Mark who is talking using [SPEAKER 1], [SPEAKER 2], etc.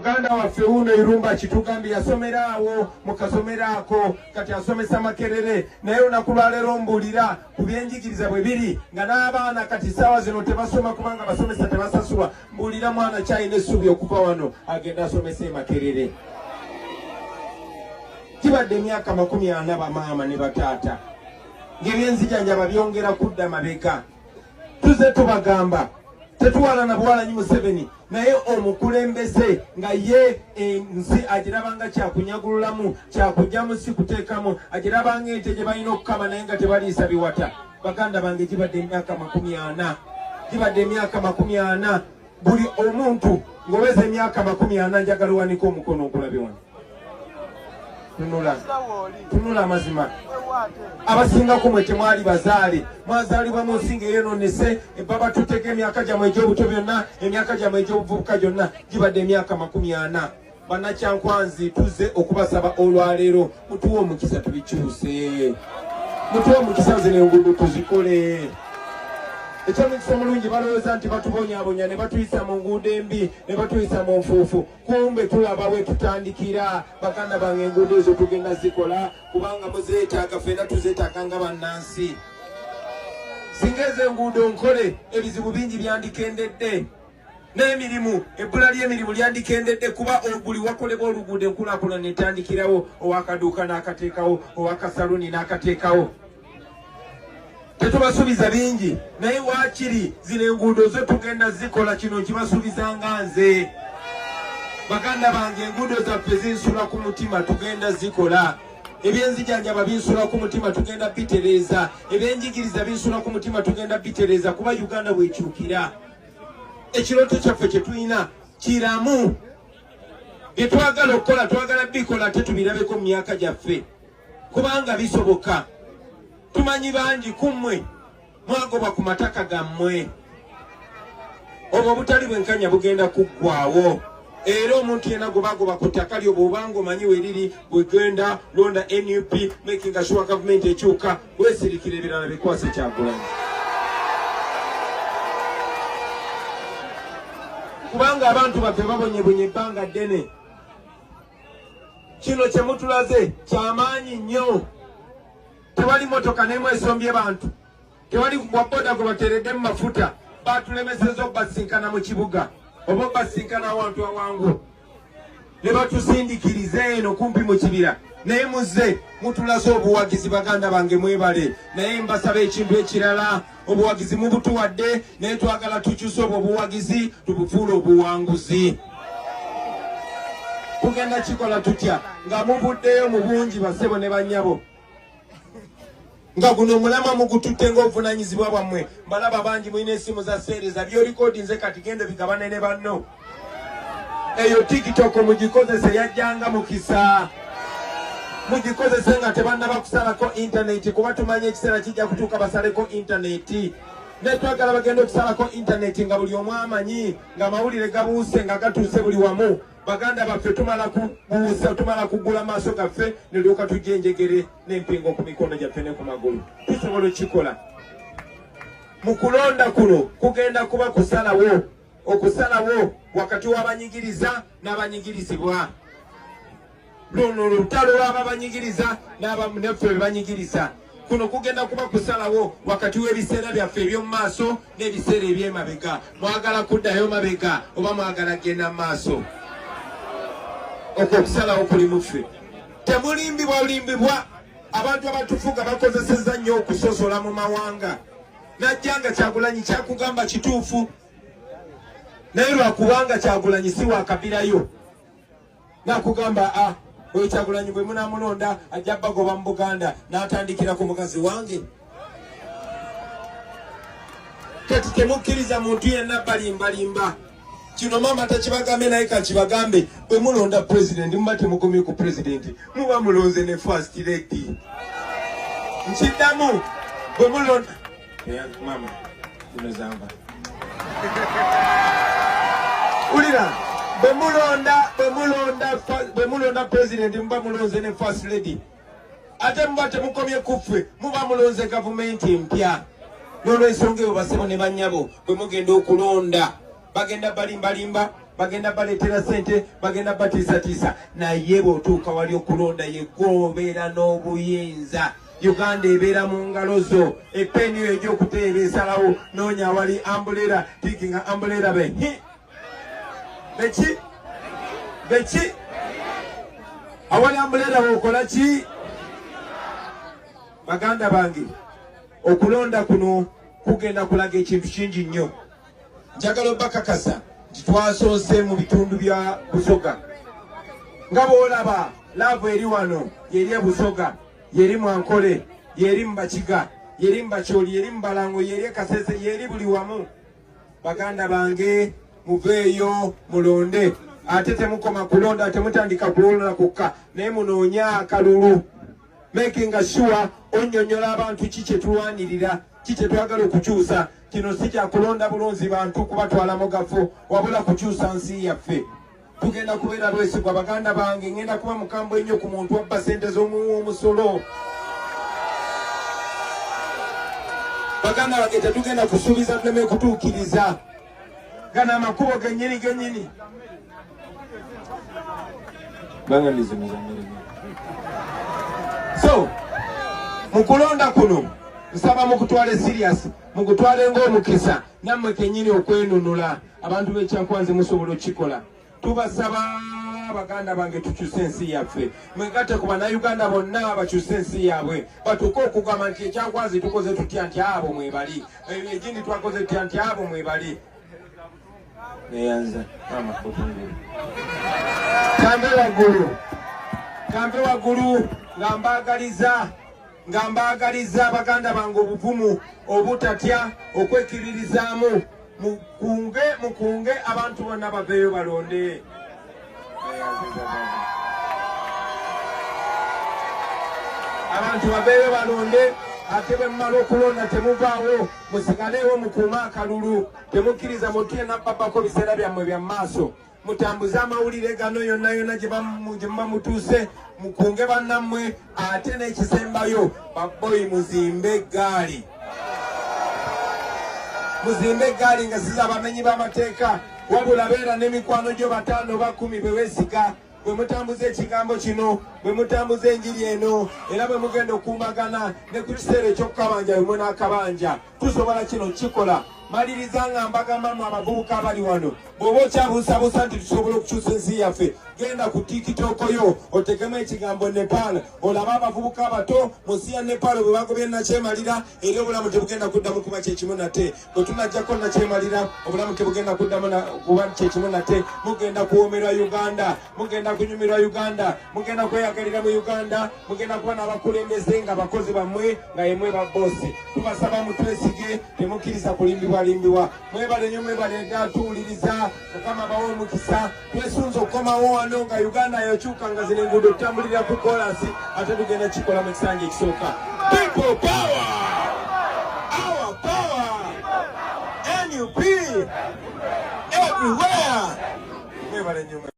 [SPEAKER 1] Muganda waffe wuuno Irumba kitugambye yasomera awo mu kasomero ako, kati asomesa Makerere, naye olunaku lwaleero mbuulira ku byenjigiriza bwe biri nga n'abaana kati ssaawa zino tebasoma kubanga abasomesa tebasasulwa. Mbuulira mwana kyalina essuubi okuva wano agenda asomesa e Makerere. Kibadde emyaka 40 bamaama ne bataata ng'ebyenzijanjaba byongera kudda mabega. Tuze tubagamba tetuwalana buwalanyi Museveni, naye omukulembeze nga ye ensi agirabanga kyakunyagululamu, kyakugyamu, si kuteekamu, agirabanga ente gye balina okukama naye nga tebaliisa biwata. Baganda bange, gibadde emyaka 40, gibadde emyaka 40. Buli omuntu ng'oweza emyaka 40, njagala owanike omukono okulabe wano. Tunula, tunula amazima. Abasinga ku mwe temwali bazaale, mwazaalibwa mu nsi ng'eyononese. Baba tuteka emyaka gyammwe egy'obuto byonna, emyaka gyammwe egy'obuvubuka gyonna gibadde emyaka 40. Bannakyankwanzi, tuzze okubasaba olwaleero mutuwe omukisa tubikyuse, mutuwe omukisa zino enguudo tuzikole. Ekyomukisa omulungi balowooza nti batubonyabonya ne batuyisa mu nguudo embi ne batuyisa mu nfuufu, kumbe tulaba we tutandikira. Baganda bange, enguudo ezo tugenda zikola kubanga muzeetaaga, ffenna tuzeetaaga nga bannansi. Singa ezo enguudo nkole, ebizibu bingi byandikendedde n'emirimu, ebbula ly'emirimu lyandikendedde, kuba buli wakolebwa oluguudo enkulaakulana etandikirawo, owakaduuka n'akateekawo, owakasaluni n'akateekawo. Tetubasuubiza bingi, naye waakiri zino enguudo zo tugenda zikola. Kino nkibasuubiza nga nze. Baganda bange, enguudo zaffe zinsula ku mutima, tugenda zikola. Ebyenzijanjaba binsula ku mutima, tugenda bitereeza. Ebyenjigiriza binsula ku mutima, tugenda bitereeza, kuba Uganda bwekyukira. Ekirooto kyaffe kye tulina kiramu, bye twagala okukola twagala bikola ate tubirabeko mu myaka gyaffe, kubanga bisoboka. Tumanyi bangi ku mmwe mwagobwa ku mataka gammwe. Obwo obutali bwenkanya bugenda kuggwawo, era omuntu yenna gwe bagoba ku ttaka lyo, bw'obanga omanyi we riri, bwegenda londa NUP, making sure gavumenti ekyuka. Weesirikira, ebirala bikwase Kyagulanyi, kubanga abantu baffe babonyebonye ebbanga ddene. Kino kye mutulaze kyamaanyi nnyo. Tewali motoka n'emu esombye bantu, tewali waboda gwe bateredde mu mafuta. Batulemeseza obbasinkana mu kibuga oba obbasinkana awantu awangu, ne batusindikiriza eno kumpi mu kibira, naye muzze mutulaze obuwagizi. Baganda bange, mwebale, naye mbasaba ekintu ekirala. Obuwagizi mubutuwadde, naye twagala tukyuse obwo obuwagizi tubufuule obuwanguzi. Tugenda kikola tutya? Nga muvuddeyo mu bungi, basebo ne bannyabo, nga guno omulamwa mugututte ng'obuvunanyizibwa bwammwe. Mbalaba bangi mulina esimu za seereza byolikodinze, kati genda bigabane ne banno. Eyo TikTok mugikozese, yajjanga mukisa, mugikozese nga tebannaba kusalako intaneti, kuba tumanye ekiseera kijja kutuuka basaleko intaneti. Netwagala bagenda okusalako intaneti nga buli omu amanyi, ng'amawulire gabuuse, nga gatuuse buli wamu. Baganda baffe, tumala kubuusa, tumala kugula maaso gaffe ne lyoka tujja enjegere n'empingo ku mikono gyaffe ne ku magulu. Tusobola okukikola. Mu kulonda kuno kugenda kuba kusalawo, okusalawo wakati w'abanyigiriza n'abanyigirizibwa. Luno lutalo lw'ababanyigiriza naffe be banyigiriza. Kuno kugenda kuba kusalawo wakati w'ebiseera byaffe eby'omu maaso n'ebiseera eby'emabega. Mwagala kuddayo mabega oba mwagala kugenda mu maaso? Okwo okusalawo kuli muffe. Temulimbibwa limbibwa. Abantu abatufuga bakozesezza nnyo okusosola mu mawanga. Najja nga Kyagulanyi kyakugamba kituufu, naye lwakubanga Kyagulanyi si wakabirayo, nakugamba a oyo Kyagulanyi bwe munamulonda ajja bagoba mu Buganda, n'atandikira ku mukazi wange. Kati temukkiriza muntu yenna balimbalimba. Kino maama takibagambe, naye kakibagambe: bwe mulonda pulezidenti, muba temukomye ku pulezidenti, muba mulonze ne First Lady. Nkiddamu, bwe mulonda mama zino zamba ulira, bwe mulonda pulezidenti, muba mulonze ne First Lady. Ate muba temukomye kuffe, muba mulonze gavumenti empya. N'olwensonga eyo, basebo ne bannyabo, bwe mugenda okulonda, bagenda balimbalimba. Bagenda baleetera ssente, bagenda batiisatiisa, naye bw'otuuka wali okulonda yegwobeera n'obuyinza. Uganda ebeera mu ngalo zo. Epeni eyo egy'okuteeba esalawo. Noonya awali ambulera, tiikinga ambulera be beki beki awali ambulera wokola ki? Baganda bange, okulonda kuno kugenda kulaga ekintu kingi nnyo. Njagala obakakasa nti twasoose mu bitundu bya Busoga. Nga bw'olaba laavu eri wano, yeri e Busoga, yeri mu Ankole, yeri mu Bakiga, yeri mu Bakyoli, yeri mu Balango, yeri e Kasese, yeri buli wamu. Baganda bange, muveeyo mulonde. Ate temukoma kulonda, temutandika kulonda kwokka, naye munoonye akalulu, making sure onnyonnyola abantu ki kye tulwanirira, ki kye twagala okukyusa. Kino si kyakulonda bulonzi bantu kubatwala mu gafo, wabula kukyusa nsi yaffe. Tugenda kubeera lwesigwa. Baganda bange, ngenda kuba mukambwe ennyo ku muntu abba sente z'omuwa omusolo. Baganda bange, tetugenda kusuubiza tuleme kutuukiriza. Gano amakubo gennyini gennyini. So mu kulonda kuno nsaba mukutwale serious, mukutwale ng'omukisa nammwe kennyini okwenunula. Abantu b'Ekyankwanzi musobola okukikola. Tubasaba baganda bange, tukyuse ensi yaffe. Mwegatte ku Bannayuganda bonna bakyuse ensi yaabwe, batuuke okugamba nti Ekyankwanzi tukoze tutya, nti abo mwebali, egindi twakoze tutya, nti abo mwebali. Neyanza mama butungulu. Kambe waggulu, kambe waggulu nga mbaagaliza baganda bange obuvumu, obutatya, okwekiririzaamu. Mukunge, mukunge abantu bonna baveeyo balonde. Abantu baveeyo balonde. Ate bwe mumala okulonda, temuvaawo, musigaleewo mukuume akalulu. Temukkiriza muntu yenna babbako biseera byammwe bya maaso. Mutambuze amawulire gano yonna yonna gye muba mutuuse, mukunge bannammwe. Ate n'ekisembayo, baboyi, muzimbe eggaali, muzimbe eggaali nga siza abamenyi b'amateeka, wabula beera n'emikwano gyo bataano 10 bwe weesiga. Bwe mutambuza ekigambo kino, bwe mutambuza enjiri eno, era bwe mugenda okumbagana ne ku kiseera eky'okukabanja bwe munaakabanja, tusobola kino kikola. Maliriza nga mbagamba mu abavubuka abali wano, bw'oba okyabuusabuusa nti tusobola okukyusa ensi yaffe, genda ku TikTok yo otekemu ekigambo Nepal, olabe abavubuka abato mu nsi ya Nepal bwe bagobye nakyemalira. Eri obulamu tebugenda kuddamu kuba kyekimu nate. Bwe tunajjako nakyemalira, obulamu tebugenda kuddamu kuba kyekimu nate. Mugenda kuwoomerwa Uganda, mugenda kunyumirwa Uganda, mugenda kweyagalira mu Uganda, mugenda kuba n'abakulembeze nga bakozi bammwe, nga yemwe babosi. Tubasaba mutwesige, temukkiriza kulimbibwalimbibwa. Mwebale nnyo, mwebale ddala tuwuliriza. Mukama bawe omukisa. Twesunze okukomawo wano nga Uganda yakyuka, nga zino enguudo tutambulira ku kolasi. Ate tugenda kikola mu kisanja ekisooka. People power, our power, NUP everywhere. Mwebale nnyo.